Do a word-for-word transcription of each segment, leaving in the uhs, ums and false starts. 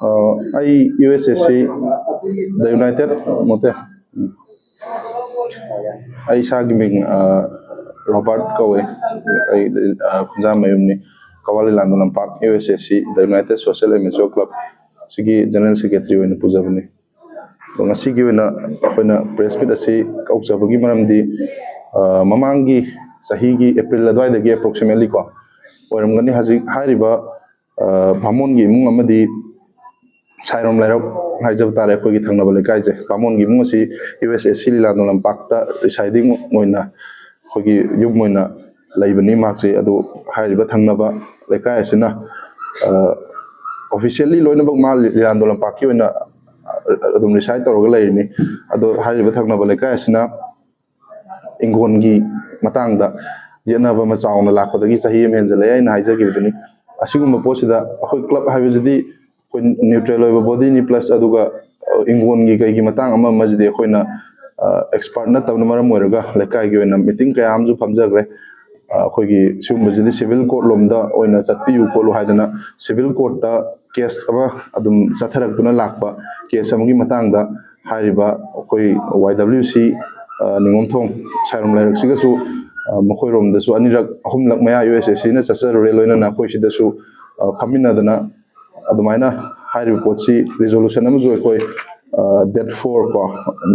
ꯑ, ꯑꯩ U S S C ꯗ ꯌꯨꯅꯥꯏꯇꯦꯠ ꯃꯣꯇꯦ꯫ ꯎꯝ꯫ ꯑꯩ ꯏꯁꯥꯒꯤ ꯃꯤꯡ, ꯑ, ꯔꯣꯕꯥꯔꯠ ꯀꯧꯋꯦ꯫ ꯑꯩ, ꯑ, ꯈꯨꯟꯖꯥꯃꯌꯨꯝꯅꯤ꯫ ꯀꯋꯥ ꯂꯤꯂꯥꯟꯗꯣ ꯂꯝꯄꯥꯛ ꯌꯨ ꯑꯦꯁ ꯑꯦꯁ ꯁꯤ ꯗ united social and major club ꯁꯤꯒꯤ ꯖꯦꯅꯔꯦꯜ ꯁꯦꯀ꯭ꯔꯦꯇꯔꯤ ꯑꯣꯏꯅ ꯄꯨꯖꯕꯅꯤ꯫ ꯑꯗꯣ ꯉꯁꯤꯒꯤ ꯑꯣꯏꯅ ꯑꯩꯈꯣꯏꯅ ꯄ꯭ꯔꯦꯁ ꯃꯤꯠ ꯑꯁꯤ ꯀꯧꯖꯕꯒꯤ ꯃꯔꯝꯗꯤ, ꯑ, ꯃꯃꯥꯡꯒꯤ ꯆꯍꯤꯒꯤ ꯑꯦꯄ꯭ꯔꯤꯜ ꯑꯗꯨꯋꯥꯏꯗꯒꯤ ꯑꯦꯄ꯭ꯔꯣꯛꯁꯤꯃꯦꯠꯂꯤ ꯀꯣ ꯑꯣꯏꯔꯝꯒꯅꯤ꯫ ꯍꯧꯖꯤꯛ ꯍꯥꯏꯔꯤꯕ, ꯑ, ꯚꯥꯃꯣꯟꯒꯤ ꯏꯃꯨꯡ ꯑꯃꯗꯤ ꯁꯥꯏꯔꯣꯝ ꯂꯩꯔꯛ ꯍꯥꯏꯖꯕ ꯇꯥꯔꯦ, ꯑꯩꯈꯣꯏꯒꯤ ꯊꯪꯅꯕ ꯂꯩꯀꯥꯏꯁꯦ, ꯕꯥꯃꯣꯟꯒꯤ ꯏꯃꯨꯡ ꯑꯁꯤ ꯌꯨ ꯑꯦꯁ ꯑꯦꯁ ꯁꯤ ꯂꯤꯂꯥꯟꯗꯣ ꯂꯝꯄꯥꯛꯇ ꯔꯤꯁꯥꯏꯗꯤꯡ ꯑꯣꯏꯅ ꯑꯩꯈꯣꯏꯒꯤ ꯌꯨꯝ ꯑꯣꯏꯅ ꯂꯩꯕꯅꯤ ꯃꯍꯥꯛꯁꯦ꯫ ꯑꯗꯨ ꯍꯥꯏꯔꯤꯕ ꯊꯪꯅꯕ ꯂꯩꯀꯥꯏ ꯑꯁꯤꯅ, ꯑ, ꯑꯣꯐꯤꯁꯤꯌꯦꯜꯂꯤ ꯂꯣꯏꯅꯃꯛ ꯃꯥ ꯂꯤꯂꯥꯟꯗꯣ ꯂꯝꯄꯥꯛꯀꯤ ꯑꯣꯏꯅ, ꯑ, ꯑꯗꯨꯝ ꯔꯤꯁꯥꯏꯠ ꯇꯧꯔꯒ ꯂꯩꯔꯤꯅꯤ꯫ ꯑꯗꯣ ꯍꯥꯏꯔꯤꯕ ꯊꯪꯅꯕ ꯂꯩꯀꯥꯏ ꯑꯁꯤꯅ ꯏꯪꯈꯣꯜꯒꯤ ꯃꯇꯥꯡꯗ ꯌꯦꯠꯅꯕ ꯑꯃ ꯆꯥꯎꯅ ꯂꯥꯛꯄꯗꯒꯤ ꯆꯍꯤ ꯑꯃ ꯍꯦꯟꯖꯜꯂꯛꯑꯦ ꯑꯩꯅ ꯍꯥꯏꯖꯈꯤꯕꯗꯨꯅꯤ꯫ ꯑꯁꯤꯒꯨꯝꯕ ꯄꯣꯠꯁꯤꯗ ꯑꯩꯈꯣꯏ ꯀ꯭ꯂꯕ ꯍꯥꯏꯕꯁꯤꯗꯤ ꯑꯩꯈꯣꯏ ꯅ꯭ꯌꯨꯇ꯭ꯔꯦꯜ ꯑꯣꯏꯕ ꯕꯣꯗꯤꯅꯤ, ꯄ꯭ꯂꯁ ꯑꯗꯨꯒ, ꯑ, ꯏꯪꯈꯣꯜꯒꯤ ꯀꯩꯒꯤ ꯃꯇꯥꯡ ꯑꯃ ꯑꯃꯁꯤꯗꯤ ꯑꯩꯈꯣꯏꯅ, ꯑ, ꯑꯦꯛꯁꯄꯥꯔꯠ ꯅꯠꯇꯕꯅ ꯃꯔꯝ ꯑꯣꯏꯔꯒ ꯂꯩꯀꯥꯏꯒꯤ ꯑꯣꯏꯅ ꯃꯤꯇꯤꯡ ꯀꯌꯥ ꯑꯃꯁꯨ ꯐꯝꯖꯈ꯭ꯔꯦ꯫ ꯑ, ꯑꯩꯈꯣꯏꯒꯤ ꯁꯤꯒꯨꯝꯕꯁꯤꯗꯤ ꯁꯤꯚꯤꯜ ꯀꯣꯔꯠ ꯂꯣꯝꯗ ꯑꯣꯏꯅ ꯆꯠꯄꯤꯌꯨ ꯈꯣꯠꯂꯨ ꯍꯥꯏꯗꯅ ꯁꯤꯚꯤꯜ ꯀꯣꯔꯠꯇ ꯀꯦꯁ ꯑꯃ ꯑꯗꯨꯝ ꯆꯠꯊꯔꯛꯇꯨꯅ ꯂꯥꯛꯄ ꯀꯦꯁ ꯑꯃꯒꯤ ꯃꯇꯥꯡꯗ ꯍꯥꯏꯔꯤꯕ ꯑꯩꯈꯣꯏ ꯋꯥꯏ ꯗꯕ꯭ꯂꯤꯎ ꯁꯤ, ꯑ, ꯅꯤꯉꯣꯝꯊꯣꯡ ꯁꯥꯏꯔꯣꯝ ꯂꯩꯔꯛꯁꯤꯒꯁꯨ, ꯑ, ꯃꯈꯣꯏꯔꯣꯝꯗꯁꯨ ꯑꯅꯤꯔꯛ ꯑꯍꯨꯝꯂꯛ ꯃꯌꯥ ꯌꯨ ꯑꯦꯁ ꯑꯦꯁ ꯁꯤꯅ ꯆꯠꯆꯔꯨꯔꯦ, ꯂꯣꯏꯅꯅ ꯑꯩꯈꯣꯏ ꯁꯤꯗꯁꯨ, ꯑ, ꯐꯝꯃꯤꯟꯅꯗꯅ ꯑꯗꯨꯃꯥꯏꯅ ꯍꯥꯏꯔꯤꯕ ꯄꯣꯠꯁꯤ ꯔꯤꯖꯣꯂꯨꯁꯟ ꯑꯃꯁꯨ ꯑꯩꯈꯣꯏ, ꯑ, ꯗꯦꯠ ꯐꯣꯔ ꯀꯣ,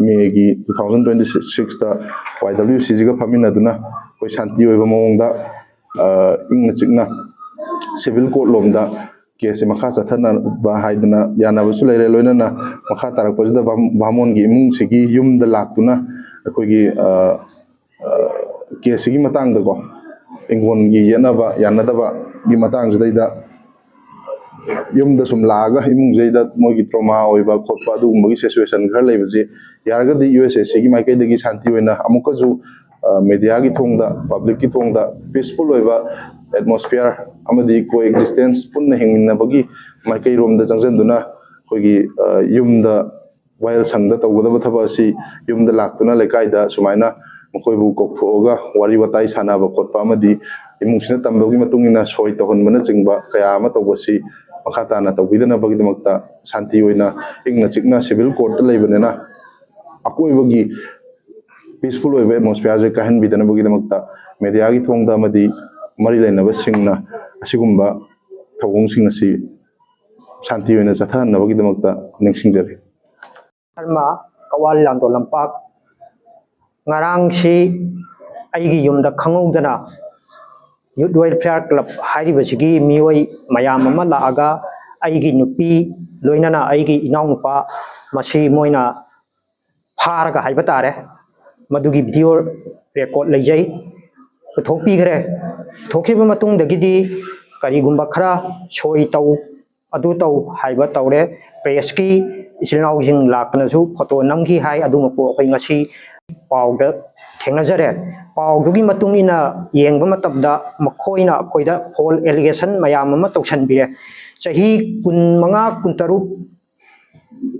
ꯃꯦꯒꯤ ꯇꯨ ꯊꯥꯎꯖꯟ ꯇ꯭ꯋꯦꯟꯇꯤ ꯁꯤꯛꯁꯇ ꯋꯥꯏ ꯗꯕ꯭ꯂꯤꯎ ꯁꯤꯁꯤꯒ ꯐꯝꯃꯤꯟꯅꯗꯨꯅ ꯑꯩꯈꯣꯏ ꯁꯥꯟꯇꯤ ꯑꯣꯏꯕ ꯃꯑꯣꯡꯗ, ꯑ, ꯏꯪꯅ ꯆꯤꯛꯅ ꯁꯤꯚꯤꯜ ꯀꯣꯔꯠ ꯂꯣꯝꯗ ꯀꯦꯁꯁꯦ ꯃꯈꯥ ꯆꯠꯊꯅꯕ ꯍꯥꯏꯗꯅ ꯌꯥꯅꯕꯁꯨ ꯂꯩꯔꯦ꯫ ꯂꯣꯏꯅꯅ ꯃꯈꯥ ꯇꯥꯔꯛꯄꯁꯤꯗ ꯚꯥꯝ-, ꯚꯥꯃꯣꯟꯒꯤ ꯏꯃꯨꯡꯁꯤꯒꯤ ꯌꯨꯝꯗ ꯂꯥꯛꯇꯨꯅ ꯑꯩꯈꯣꯏꯒꯤ, ꯑ, ꯑ, ꯀꯦꯁꯁꯤꯒꯤ ꯃꯇꯥꯡꯗꯀꯣ, ꯏꯪꯈꯣꯜꯒꯤ ꯌꯦꯠꯅꯕ ꯌꯥꯅꯗꯕꯒꯤ ꯃꯇꯥꯡꯁꯤꯗꯩꯗ ꯌꯨꯝꯗ ꯁꯨꯝ ꯂꯥꯛꯑꯒ ꯏꯃꯨꯡꯁꯤꯗꯩꯗ ꯃꯣꯏꯒꯤ ꯇ꯭ꯔꯣꯃꯥ ꯑꯣꯏꯕ ꯈꯣꯠꯄ ꯑꯗꯨꯒꯨꯝꯕꯒꯤ ꯁꯤꯆꯨꯋꯦꯁꯟ ꯈꯔ ꯂꯩꯕꯁꯦ ꯌꯥꯔꯒꯗꯤ ꯌꯨ ꯑꯦꯁ ꯑꯦꯁ ꯁꯤꯒꯤ ꯃꯥꯏꯀꯩꯗꯒꯤ ꯁꯥꯟꯇꯤ ꯑꯣꯏꯅ ꯑꯃꯨꯛꯀꯁꯨ, ꯑ, ꯃꯦꯗꯤꯌꯥꯒꯤ ꯊꯣꯡꯗ, ꯄꯕ꯭ꯂꯤꯛꯀꯤ ꯊꯣꯡꯗ ꯄꯤꯁꯐꯨꯜ ꯑꯣꯏꯕ ꯑꯦꯠꯃꯣꯁꯐꯤꯌꯔ ꯑꯃꯗꯤ ꯀꯣ ꯑꯦꯛꯖꯤꯁꯇꯦꯟꯁ, ꯄꯨꯟꯅ ꯍꯤꯡꯃꯤꯟꯅꯕꯒꯤ ꯃꯥꯏꯀꯩꯔꯣꯝꯗ ꯆꯪꯁꯤꯟꯗꯨꯅ ꯑꯩꯈꯣꯏꯒꯤ, ꯑ, ꯌꯨꯝꯗ ꯋꯥꯌꯦꯜ ꯁꯪꯗ ꯇꯧꯒꯗꯕ ꯊꯕꯛ ꯑꯁꯤ ꯌꯨꯝꯗ ꯂꯥꯛꯇꯨꯅ ꯂꯩꯀꯥꯏꯗ ꯁꯨꯃꯥꯏꯅ ꯃꯈꯣꯏꯕꯨ ꯀꯧꯊꯣꯛꯑꯒ ꯋꯥꯔꯤ ꯋꯥꯇꯥꯏ ꯁꯥꯟꯅꯕ ꯈꯣꯠꯄ ꯑꯃꯗꯤ ꯏꯃꯨꯡꯁꯤꯅ ꯇꯝꯕꯒꯤ ꯃꯇꯨꯡ ꯏꯟꯅ ꯁꯣꯏ ꯇꯧꯍꯟꯕꯅꯆꯤꯡꯕ ꯀꯌꯥ ꯑꯃ ꯇꯧꯕꯁꯤ ꯃꯈꯥ ꯇꯥꯅ ꯇꯧꯕꯤꯗꯅꯕꯒꯤꯗꯃꯛꯇ, ꯁꯥꯟꯇꯤ ꯑꯣꯏꯅ ꯏꯪꯅ ꯆꯤꯛꯅ civil courtꯇ ꯂꯩꯕꯅꯤꯅ ꯑꯀꯣꯏꯕꯒꯤ peaceful ꯑꯣꯏꯕ atmosphereꯁꯦ ꯀꯥꯏꯍꯟꯕꯤꯗꯅꯕꯒꯤꯗꯃꯛꯇ mediaꯒꯤ ꯊꯣꯡꯗ ꯑꯃꯗꯤ ꯃꯔꯤ ꯂꯩꯅꯕꯁꯤꯡꯅ ꯑꯁꯤꯒꯨꯝꯕ ꯊꯧꯑꯣꯡꯁꯤꯡ ꯑꯁꯤ ꯁꯥꯟꯇꯤ ꯑꯣꯏꯅ ꯆꯠꯊꯍꯟꯅꯕꯒꯤꯗꯃꯛꯇ ꯅꯤꯡꯁꯤꯡꯖꯔꯤ꯫ ꯁꯔꯃ, ꯀꯋꯥ ꯂꯥꯟꯗꯣ ꯂꯝꯄꯥꯛ꯫ ꯉꯔꯥꯡꯁꯤ ꯑꯩꯒꯤ ꯌꯨꯝꯗ ꯈꯪꯍꯧꯗꯅ Youth Welfare Club ꯍꯥꯏꯔꯤꯕꯁꯤꯒꯤ ꯃꯤꯑꯣꯏ ꯃꯌꯥꯝ ꯑꯃ ꯂꯥꯛꯑꯒ ꯑꯩꯒꯤ ꯅꯨꯄꯤ, ꯂꯣꯏꯅꯅ ꯑꯩꯒꯤ ꯏꯅꯥꯎꯅꯨꯄꯥ, ꯃꯁꯤ ꯃꯣꯏꯅ ꯐꯥꯔꯒ ꯍꯥꯏꯕ ꯇꯥꯔꯦ, ꯃꯗꯨꯒꯤ video record ꯂꯩꯖꯩ, ꯄꯨꯊꯣꯛꯄꯤꯈ꯭ꯔꯦ꯫ ꯄꯨꯊꯣꯛꯈꯤꯕ ꯃꯇꯨꯡꯗꯒꯤꯗꯤ ꯀꯔꯤꯒꯨꯝꯕ ꯈꯔ ꯁꯣꯏ ꯇꯧ, ꯑꯗꯨ ꯇꯧ ꯍꯥꯏꯕ ꯇꯧꯔꯦ꯫ Pressꯀꯤ ꯏꯆꯤꯜ ꯏꯅꯥꯎꯁꯤꯡ ꯂꯥꯛꯇꯅꯁꯨ photo ꯅꯝꯈꯤ ꯍꯥꯏ, ꯑꯗꯨꯃꯛꯄꯨ ꯑꯩꯈꯣꯏ ꯉꯁꯤ ꯄꯥꯎꯗ ꯊꯦꯡꯅꯖꯔꯦ꯫ ꯄꯥꯎꯗꯨꯒꯤ ꯃꯇꯨꯡ ꯏꯟꯅ ꯌꯦꯡꯕ ꯃꯇꯝꯗ ꯃꯈꯣꯏꯅ ꯑꯩꯈꯣꯏꯗ false allegation ꯃꯌꯥꯝ ꯑꯃ ꯇꯧꯁꯟꯕꯤꯔꯦ꯫ ꯆꯍꯤ ꯀꯨꯟꯃꯉꯥ, ꯀꯨꯟꯇꯔꯨꯛ,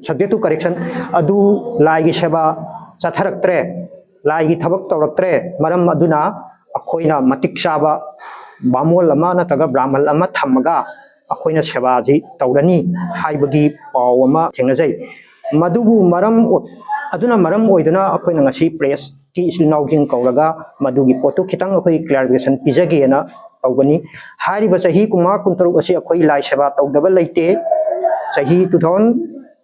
subject to correction, ꯑꯗꯨ ꯂꯥꯏꯒꯤ ꯁꯦꯕꯥ ꯆꯠꯊꯔꯛꯇ꯭ꯔꯦ, ꯂꯥꯏꯒꯤ ꯊꯕꯛ ꯇꯧꯔꯛꯇ꯭ꯔꯦ꯫ ꯃꯔꯝ ꯑꯗꯨꯅ ꯑꯩꯈꯣꯏꯅ ꯃꯇꯤꯛ ꯆꯥꯕ ꯕꯥꯃꯣꯟ ꯑꯃ ꯅꯠꯇ꯭ꯔꯒ ꯕ꯭ꯔꯥꯍꯃꯟ ꯑꯃ ꯊꯝꯃꯒ ꯑꯩꯈꯣꯏꯅ ꯁꯦꯕꯥꯁꯤ ꯇꯧꯔꯅꯤ ꯍꯥꯏꯕꯒꯤ ꯄꯥꯎ ꯑꯃ ꯊꯦꯡꯅꯖꯩ꯫ ꯃꯗꯨꯕꯨ ꯃꯔꯝ ꯑꯣ-, ꯑꯗꯨꯅ ꯃꯔꯝ ꯑꯣꯏꯗꯨꯅ ꯑꯩꯈꯣꯏꯅ ꯉꯁꯤ pressꯀꯤ ꯏꯆꯤꯜ ꯏꯅꯥꯎꯁꯤꯡ ꯀꯧꯔꯒ ꯃꯗꯨꯒꯤ ꯄꯣꯠꯇꯨ ꯈꯤꯇꯪ ꯑꯩꯈꯣꯏ clarification ꯄꯤꯖꯒꯦꯅ ꯇꯧꯕꯅꯤ꯫ ꯍꯥꯏꯔꯤꯕ ꯆꯍꯤ ꯀꯨꯟꯃꯉꯥ, ꯀꯨꯟꯇꯔꯨꯛ ꯑꯁꯤ ꯑꯩꯈꯣꯏ ꯂꯥꯏ ꯁꯦꯕꯥ ꯇꯧꯗꯕ ꯂꯩꯇꯦ꯫ ꯆꯍꯤ two thousand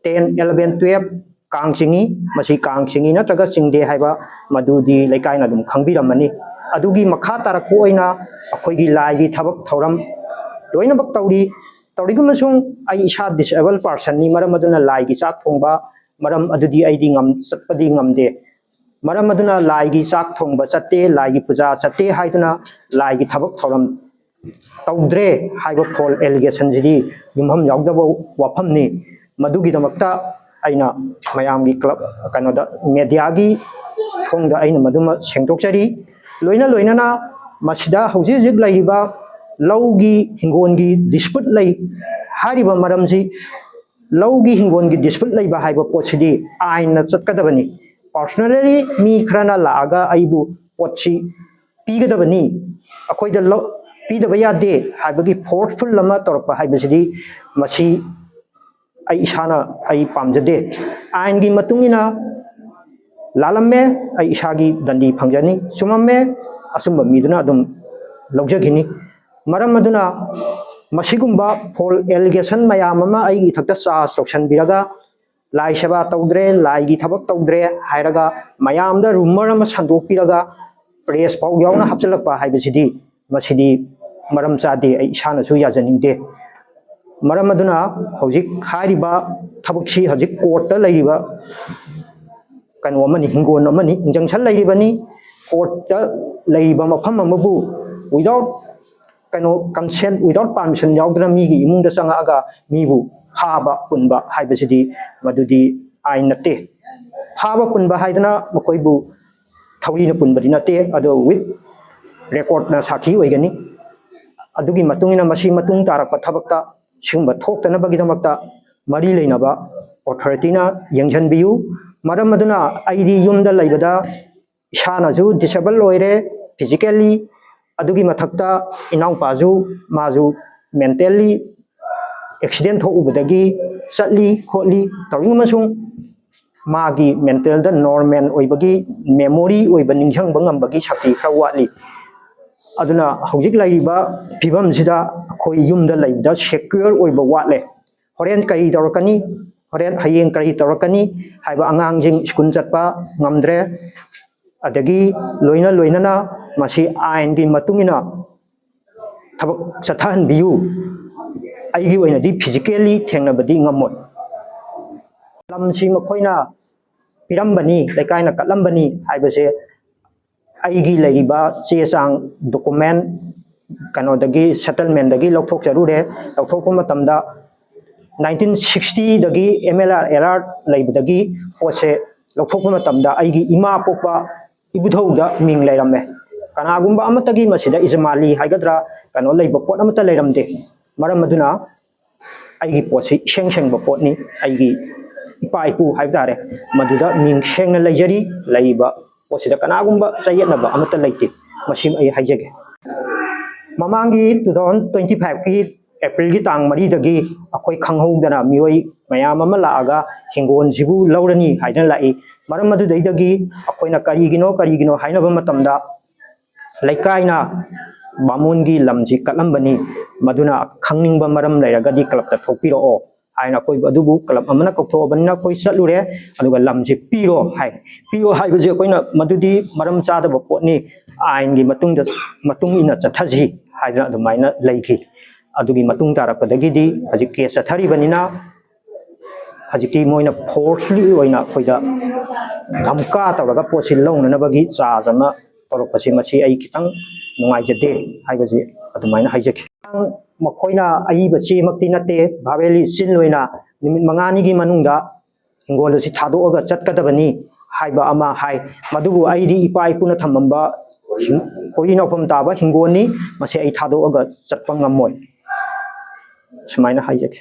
ten, eleven, twelve ꯀꯥꯡ ꯆꯤꯡꯏ꯫ ꯃꯁꯤ ꯀꯥꯡ ꯆꯤꯡꯏ ꯅꯠꯇ꯭ꯔꯒ ꯆꯤꯡꯗꯦ ꯍꯥꯏꯕ ꯃꯗꯨꯗꯤ ꯂꯩꯀꯥꯏꯅ ꯑꯗꯨꯝ ꯈꯪꯕꯤꯔꯝꯃꯅꯤ꯫ ꯑꯗꯨꯒꯤ ꯃꯈꯥ ꯇꯥꯔꯛꯄ ꯑꯣꯏꯅ ꯑꯩꯈꯣꯏꯒꯤ ꯂꯥꯏꯒꯤ ꯊꯕꯛ ꯊꯧꯔꯝ ꯂꯣꯏꯅꯃꯛ ꯇꯧꯔꯤ꯫ ꯇꯧꯔꯤꯒꯨꯝꯕꯁꯨꯡ ꯑꯩ ꯏꯁꯥ disable personꯅꯤ, ꯃꯔꯝ ꯑꯗꯨꯅ ꯂꯥꯏꯒꯤ ꯆꯥꯛ ꯊꯣꯡꯕ, ꯃꯔꯝ ꯑꯗꯨꯗꯤ ꯑꯩꯗꯤ ꯉꯝ-, ꯆꯠꯄꯗꯤ ꯉꯝꯗꯦ꯫ ꯃꯔꯝ ꯑꯗꯨꯅ ꯂꯥꯏꯒꯤ ꯆꯥꯛ ꯊꯣꯡꯕ ꯆꯠꯇꯦ, ꯂꯥꯏꯒꯤ ꯄꯨꯖꯥ ꯆꯠꯇꯦ ꯍꯥꯏꯗꯨꯅ ꯂꯥꯏꯒꯤ ꯊꯕꯛ ꯊꯧꯔꯝ ꯇꯧꯗ꯭ꯔꯦ ꯍꯥꯏꯕ false allegationꯁꯤꯗꯤ ꯌꯨꯝꯐꯝ ꯌꯥꯎꯗꯕ ꯋꯥꯐꯝꯅꯤ꯫ ꯃꯗꯨꯒꯤꯗꯃꯛꯇ ꯑꯩꯅ ꯃꯌꯥꯝꯒꯤ club, ꯀꯩꯅꯣꯗ, mediaꯒꯤ ꯊꯣꯡꯗ ꯑꯩꯅ ꯃꯗꯨꯃ ꯁꯦꯡꯗꯣꯛꯆꯔꯤ꯫ ꯂꯣꯏꯅ ꯂꯣꯏꯅꯅ ꯃꯁꯤꯗ ꯍꯧꯖꯤꯛ ꯍꯧꯖꯤꯛ ꯂꯩꯔꯤꯕ ꯂꯧꯒꯤ, ꯍꯤꯡꯒꯣꯜꯒꯤ dispute ꯂꯩ ꯍꯥꯏꯔꯤꯕ ꯃꯔꯝꯁꯤ, ꯂꯧꯒꯤ ꯍꯤꯡꯒꯣꯜꯒꯤ dispute ꯂꯩꯕ ꯍꯥꯏꯕ ꯄꯣꯠꯁꯤꯗꯤ ꯑꯥꯏꯟꯅ ꯆꯠꯀꯗꯕꯅꯤ꯫ Personally ꯃꯤ ꯈꯔꯅ ꯂꯥꯛꯑꯒ ꯑꯩꯕꯨ ꯄꯣꯠꯁꯤ ꯄꯤꯒꯗꯕꯅꯤ, ꯑꯩꯈꯣꯏꯗ ꯂꯧ-, ꯄꯤꯗꯕ ꯌꯥꯗꯦ ꯍꯥꯏꯕꯒꯤ forceful ꯑꯃ ꯇꯧꯔꯛꯄ ꯍꯥꯏꯕꯁꯤꯗꯤ ꯃꯁꯤ ꯑꯩ ꯏꯁꯥꯅ ꯑꯩ ꯄꯥꯝꯖꯗꯦ꯫ ꯑꯥꯏꯟꯒꯤ ꯃꯇꯨꯡ ꯏꯟꯅ ꯂꯥꯜꯂꯝꯃꯦ, ꯑꯩ ꯏꯁꯥꯒꯤ ꯗꯟꯗꯤ ꯐꯪꯖꯅꯤ, ꯆꯨꯝꯃꯝꯃꯦ, ꯑꯆꯨꯝꯕ ꯃꯤꯗꯨꯅ ꯑꯗꯨꯝ ꯂꯧꯖꯈꯤꯅꯤ꯫ ꯃꯔꯝ ꯑꯗꯨꯅ ꯃꯁꯤꯒꯨꯝꯕ false allegation ꯃꯌꯥꯝ ꯑꯃ ꯑꯩꯒꯤ ꯏꯊꯛꯇ charge ꯇꯧꯁꯟꯕꯤꯔꯒ ꯂꯥꯏ ꯁꯦꯕꯥ ꯇꯧꯗ꯭ꯔꯦ, ꯂꯥꯏꯒꯤ ꯊꯕꯛ ꯇꯧꯗ꯭ꯔꯦ ꯍꯥꯏꯔꯒ ꯃꯌꯥꯝꯗ rumor ꯑꯃ ꯁꯟꯗꯣꯛꯄꯤꯔꯒ press ꯐꯥꯎ ꯌꯥꯎꯅ ꯍꯥꯞꯆꯤꯜꯂꯛꯄ ꯍꯥꯏꯕꯁꯤꯗꯤ ꯃꯁꯤꯗꯤ ꯃꯔꯝ ꯆꯥꯗꯦ, ꯑꯩ ꯏꯁꯥꯅꯁꯨ ꯌꯥꯖꯅꯤꯡꯗꯦ꯫ ꯃꯔꯝ ꯑꯗꯨꯅ ꯍꯧꯖꯤꯛ ꯍꯥꯏꯔꯤꯕ ꯊꯕꯛꯁꯤ ꯍꯧꯖꯤꯛ courtꯇ ꯂꯩꯔꯤꯕ ꯀꯩꯅꯣ ꯑꯃꯅꯤ, ꯍꯤꯡꯒꯣꯜ ꯑꯃꯅꯤ, injunction ꯂꯩꯔꯤꯕꯅꯤ꯫ Courtꯇ ꯂꯩꯔꯤꯕ ꯃꯐꯝ ꯑꯃꯕꯨ without ꯀꯩꯅꯣ consent, without permission ꯌꯥꯎꯗꯅ ꯃꯤꯒꯤ ꯏꯃꯨꯡꯗ ꯆꯪꯉꯛꯑꯒ ꯃꯤꯕꯨ ꯐꯥꯕ ꯄꯨꯟꯕ ꯍꯥꯏꯕꯁꯤꯗꯤ ꯃꯗꯨꯗꯤ ꯑꯥꯏꯟ ꯅꯠꯇꯦ꯫ ꯐꯥꯕ ꯄꯨꯟꯕ ꯍꯥꯏꯗꯅ ꯃꯈꯣꯏꯕꯨ ꯊꯧꯔꯤꯅ ꯄꯨꯟꯕꯗꯤ ꯅꯠꯇꯦ, ꯑꯗꯣ with recordꯅ ꯁꯥꯈꯤ ꯑꯣꯏꯒꯅꯤ꯫ ꯑꯗꯨꯒꯤ ꯃꯇꯨꯡ ꯏꯟꯅ ꯃꯁꯤ ꯃꯇꯨꯡ ꯇꯥꯔꯛꯄ ꯊꯕꯛꯇ ꯁꯤꯒꯨꯝꯕ ꯊꯣꯛꯇꯅꯕꯒꯤꯗꯃꯛꯇ ꯃꯔꯤ ꯂꯩꯅꯕ authorityꯅ ꯌꯦꯡꯁꯤꯟꯕꯤꯌꯨ꯫ ꯃꯔꯝ ꯑꯗꯨꯅ ꯑꯩꯗꯤ ꯌꯨꯝꯗ ꯂꯩꯕꯗ ꯏꯁꯥꯅꯁꯨ disable ꯑꯣꯏꯔꯦ physically, ꯑꯗꯨꯒꯤ ꯃꯊꯛꯇ ꯏꯅꯥꯎꯄꯥꯁꯨ, ꯃꯥꯁꯨ mentally accident ꯊꯣꯛꯎꯕꯗꯒꯤ ꯆꯠꯂꯤ ꯈꯣꯠꯂꯤ ꯇꯧꯔꯤ ꯑꯃꯁꯨꯡ ꯃꯥꯒꯤ mentalꯗ normal ꯑꯣꯏꯕꯒꯤ, memory ꯑꯣꯏꯕ, ꯅꯤꯡꯁꯤꯡꯕ ꯉꯝꯕꯒꯤ ꯁꯛꯇꯤ ꯈꯔ ꯋꯥꯠꯂꯤ꯫ ꯑꯗꯨꯅ ꯍꯧꯖꯤꯛ ꯂꯩꯔꯤꯕ ꯐꯤꯕꯝꯁꯤꯗ ꯑꯩꯈꯣꯏ ꯌꯨꯝꯗ ꯂꯩꯕꯗ secure ꯑꯣꯏꯕ ꯋꯥꯠꯂꯦ꯫ ꯍꯣꯔꯦꯟ ꯀꯔꯤ ꯇꯧꯔꯛꯀꯅꯤ, ꯍꯣꯔꯦꯟ ꯍꯌꯦꯡ ꯀꯔꯤ ꯇꯧꯔꯛꯀꯅꯤ ꯍꯥꯏꯕ, ꯑꯉꯥꯡꯁꯤꯡ ꯁ꯭ꯀꯨꯜ ꯆꯠꯄ ꯉꯝꯗ꯭ꯔꯦ꯫ ꯑꯗꯒꯤ ꯂꯣꯏꯅ ꯂꯣꯏꯅꯅ ꯃꯁꯤ ꯑꯥꯏꯟꯒꯤ ꯃꯇꯨꯡ ꯏꯟꯅ ꯊꯕꯛ ꯆꯠꯊꯍꯟꯕꯤꯌꯨ꯫ ꯑꯩꯒꯤ ꯑꯣꯏꯅꯗꯤ physically ꯊꯦꯡꯅꯕꯗꯤ ꯉꯝꯃꯣꯏ꯫ ꯂꯝꯁꯤ ꯃꯈꯣꯏꯅ ꯄꯤꯔꯝꯕꯅꯤ, ꯂꯩꯀꯥꯏꯅ ꯀꯠꯂꯝꯕꯅꯤ ꯍꯥꯏꯕꯁꯦ ꯑꯩꯒꯤ ꯂꯩꯔꯤꯕ ꯆꯦ ꯆꯥꯡ, document, ꯀꯩꯅꯣꯗꯒꯤ, settlementꯗꯒꯤ ꯂꯧꯊꯣꯛꯆꯔꯨꯔꯦ꯫ ꯂꯧꯊꯣꯛꯄ ꯃꯇꯝꯗ nineteen sixtyꯗꯒꯤ M L R, L R ꯂꯩꯕꯗꯒꯤ ꯄꯣꯠꯁꯦ ꯂꯧꯊꯣꯛꯄ ꯃꯇꯝꯗ ꯑꯩꯒꯤ ꯏꯃꯥ ꯄꯣꯛꯄ ꯏꯕꯨꯙꯧꯗ ꯃꯤꯡ ꯂꯩꯔꯝꯃꯦ꯫ ꯀꯅꯥꯒꯨꯝꯕ ꯑꯃꯠꯇꯒꯤ ꯃꯁꯤꯗ ꯏꯖꯃꯥꯂꯤ ꯍꯥꯏꯒꯗ꯭ꯔꯥ, ꯀꯩꯅꯣ ꯂꯩꯕ ꯄꯣꯠ ꯑꯃꯠꯇ ꯂꯩꯔꯝꯗꯦ꯫ ꯃꯔꯝ ꯑꯗꯨꯅ ꯑꯩꯒꯤ ꯄꯣꯠꯁꯤ ꯏꯁꯦꯡ ꯁꯦꯡꯕ ꯄꯣꯠꯅꯤ꯫ ꯑꯩꯒꯤ ꯏꯄꯥ ꯏꯄꯨ ꯍꯥꯏꯕ ꯇꯥꯔꯦ, ꯃꯗꯨꯗ ꯃꯤꯡ ꯁꯦꯡꯅ ꯂꯩꯖꯔꯤ꯫ ꯂꯩꯔꯤꯕ ꯄꯣꯠꯁꯤꯗ ꯀꯅꯥꯒꯨꯝꯕ ꯆꯌꯦꯠꯅꯕ ꯑꯃꯠꯇ ꯂꯩꯇꯦ꯫ ꯃꯁꯤꯃ ꯑꯩ ꯍꯥꯏꯖꯒꯦ꯫ ꯃꯃꯥꯡꯒꯤ two thousand twenty five ꯀꯤ April ꯒꯤ ꯇꯥꯡ ꯃꯔꯤꯗꯒꯤ ꯑꯩꯈꯣꯏ ꯈꯪꯍꯧꯗꯅ ꯃꯤꯑꯣꯏ ꯃꯌꯥꯝ ꯑꯃ ꯂꯥꯛꯑꯒ ꯍꯤꯡꯒꯣꯜꯁꯤꯕꯨ ꯂꯧꯔꯅꯤ ꯍꯥꯏꯗꯅ ꯂꯥꯛꯏ꯫ ꯃꯔꯝ ꯑꯗꯨꯗꯩꯗꯒꯤ ꯑꯩꯈꯣꯏꯅ ꯀꯔꯤꯒꯤꯅꯣ, ꯀꯔꯤꯒꯤꯅꯣ ꯍꯥꯏꯅꯕ ꯃꯇꯝꯗ, ꯂꯩꯀꯥꯏꯅ ꯕꯥꯃꯣꯟꯒꯤ ꯂꯝꯁꯤ ꯀꯠꯂꯝꯕꯅꯤ, ꯃꯗꯨꯅ ꯈꯪꯅꯤꯡꯕ ꯃꯔꯝ ꯂꯩꯔꯒꯗꯤ club ꯇ ꯊꯣꯛꯄꯤꯔꯛꯑꯣ ꯍꯥꯏꯅ ꯑꯩꯈꯣꯏꯕꯨ ꯑꯗꯨꯕꯨ club ꯑꯃꯅ ꯀꯧꯊꯣꯛꯑꯕꯅꯤꯅ ꯑꯩꯈꯣꯏ ꯆꯠꯂꯨꯔꯦ꯫ ꯑꯗꯨꯒ ꯂꯝꯁꯤ ꯄꯤꯔꯣ ꯍꯥꯏ꯫ ꯄꯤꯔꯣ ꯍꯥꯏꯕꯁꯦ ꯑꯩꯈꯣꯏꯅ ꯃꯗꯨꯗꯤ ꯃꯔꯝ ꯆꯥꯗꯕ ꯄꯣꯠꯅꯤ, ꯑꯥꯏꯟꯒꯤ ꯃꯇꯨꯡꯗ, ꯃꯇꯨꯡ ꯏꯟꯅ ꯆꯠꯊꯁꯤ ꯍꯥꯏꯗꯅ ꯑꯗꯨꯃꯥꯏꯅ ꯂꯩꯈꯤ꯫ ꯑꯗꯨꯒꯤ ꯃꯇꯨꯡ ꯇꯥꯔꯛꯄꯗꯒꯤꯗꯤ ꯍꯧꯖꯤꯛ case ꯆꯠꯊꯔꯤꯕꯅꯤꯅ, ꯍꯧꯖꯤꯛꯇꯤ ꯃꯣꯏꯅ forcefully ꯑꯣꯏꯅ ꯑꯩꯈꯣꯏꯗ ꯙꯝꯀꯥ ꯇꯧꯔꯒ ꯄꯣꯠꯁꯤ ꯂꯧꯅꯅꯕꯒꯤ charge ꯑꯃ ꯇꯧꯔꯛꯄꯁꯤ, ꯃꯁꯤ ꯑꯩ ꯈꯤꯇꯪ ꯅꯨꯡꯉꯥꯏꯖꯗꯦ ꯍꯥꯏꯕꯁꯤ ꯑꯗꯨꯃꯥꯏꯅ ꯍꯥꯏꯖꯒꯦ꯫ ꯃꯈꯣꯏꯅ ꯑꯏꯕ ꯆꯦꯃꯛꯇꯤ ꯅꯠꯇꯦ, verbally, ꯆꯤꯟ ꯑꯣꯏꯅ ꯅꯨꯃꯤꯠ ꯃꯉꯥꯅꯤꯒꯤ ꯃꯅꯨꯡꯗ ꯍꯤꯡꯒꯣꯜ ꯑꯁꯤ ꯊꯥꯗꯣꯛꯑꯒ ꯆꯠꯀꯗꯕꯅꯤ ꯍꯥꯏꯕ ꯑꯃ ꯍꯥꯏ꯫ ꯃꯗꯨꯕꯨ ꯑꯩꯗꯤ ꯏꯄꯥ ꯏꯄꯨꯅ ꯊꯝꯃꯝꯕ ꯍꯤꯡ-, ꯈꯣꯏꯔꯤ ꯅꯥꯎꯐꯝ ꯇꯥꯕ ꯍꯤꯡꯒꯣꯜꯅꯤ, ꯃꯁꯤ ꯑꯩ ꯊꯥꯗꯣꯛꯑꯒ ꯆꯠꯄ ꯉꯝꯃꯣꯏ꯫ ꯁꯨꯃꯥꯏꯅ ꯍꯥꯏꯖꯒꯦ꯫